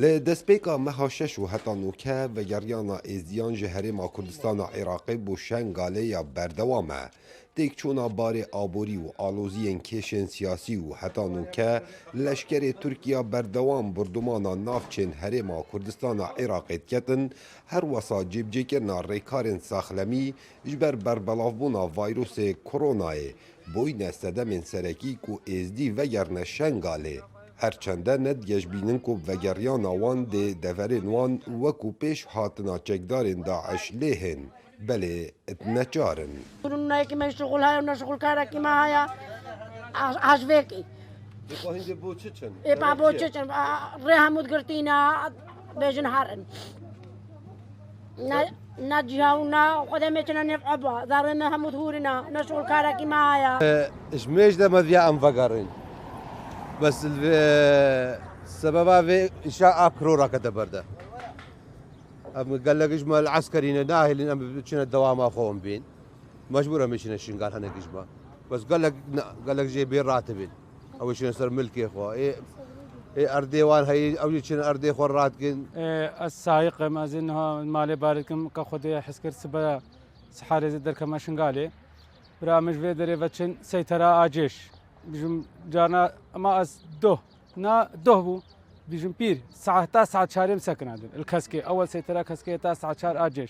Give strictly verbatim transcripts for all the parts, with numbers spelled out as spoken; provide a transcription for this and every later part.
Li destpêka meha şeş û heta nûke vegeriyana êzdiyan ji Herêma Kurdistana Iraqê bo Şengalê ya berdewam e. Têkçûna barê aborî û aloziyên kêşên siyasî û heta nûke leşkerê Tirkiya berdewam bordûmana navçên Herêma Kurdistana Iraqê diketin, her wesa cîbicîkirina rêkarên saxlemî ji ber berbelavbûna vayrosê koronayê boyne sedemên serekî ku êzdî vegerine Şengalê. Her çende ne digeş bînin ku vegeriyana wan dê deverên wan wekû pêş hatina çekdarên DAIŞ lê hên, belê neçar in. Ne yekî me şixul haya, ne şixulkarekî me haya. Aj, aj vekî. Ê pa hindê bo çi çin? Ê pa bo çi çin? A, rê hemû girtîne, bêjin herin. Ne, ne ciha û ne xwedê me çine nêv eba. Zarê me hemû hûrine, ne şixulkarekî me haya. E, ji mêj de me viya em vegerin. Bes li vê, sebeba vê îşa a kirora kete berde. Em gelek ji me li eskerî ne nahêlin, em biçine dewama xwe em bên. Mecbûr em biçine Şingal hinek ji me. Bes gelek ne, gelek jê bê ratibin. Ew ê çine ser milkê xwe. Ê, ê erdê wan heyî, ew jî çine erdê xwe radikin. Ê, ez sayiq im, ez ê niha malê bar dikim, ka Xwedê hez kir sibe siharê zê derkeme Şingalê. Bira min ji vê derê veçin seytera acêş. Bijim carna, ema ez doh, na doh bû. Bijim pîr, saet ta saet çarê em sekina din. Il keskê, ewel seytera keskê ta saet çar acêş.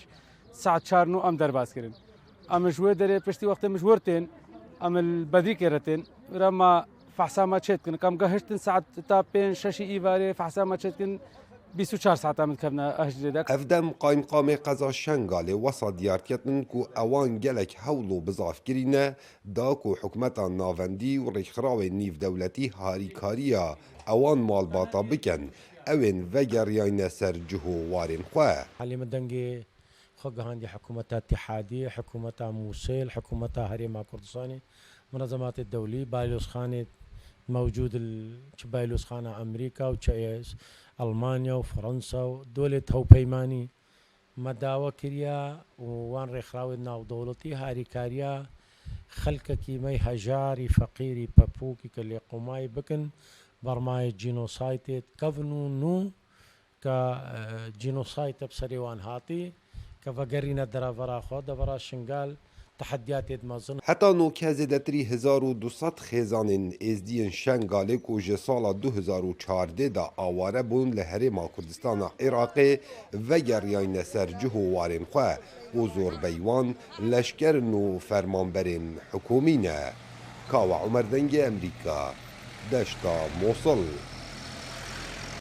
Saet çar nû em derbas kirin. Em ji wê derê piştî wextê min ji wir tên, em li Bedrîkê re tên. Re ma fehsa me çê dikin. Kam gehiştin saet ta pênc şeşî îvarê fehsa me çê dikin. Bîst û çar saeta min dikevne ehcrê de. Ev dem qayimqamê qeza Şengalê wesa diyar ketin ku ewan gelek hewl û bizav kirîne, da ku hikûmeta navendî û rêkxirawên nîvdewletî harîkariya ewan malbata bikin, ew ên vegeriyayne ser cih û warên xwe. Alî min dengê xwe gihandî hikûmeta Tihadî, hikûmeta Mûsil, hikûmeta Herêma Kurdistanê, minezematê dewlî, baylozxanê mewcûd li çi baylozxana Amerîka û çi Almanya û Fransa û dewlêt hewpeymanî. Me dawa kiriya û wan rêxirawên navdewletî harîkariya xelkekî me yê hejarî feqîrî pepûkî ke lê qomayî bikin, bermayê cînosaytê dikevin û nû ke, e, cînosayte bi serê wan hatî, ke vegerîne derevera xwe, devera Şingal, Tehediyatê di mezin. Heta nûke zêdetirî hezar û du sed xêzanên êzdiyên Şengalê ku ji sala du hezar û çardeh de aware bûn li Herêma Kurdistana Iraqê vegeriyayne ser cih û warên xwe û zorbeyî wan leşker in û fermanberên hikûmî ne. Kawa Umer, Dengê Emerîka, Deşta Mosil.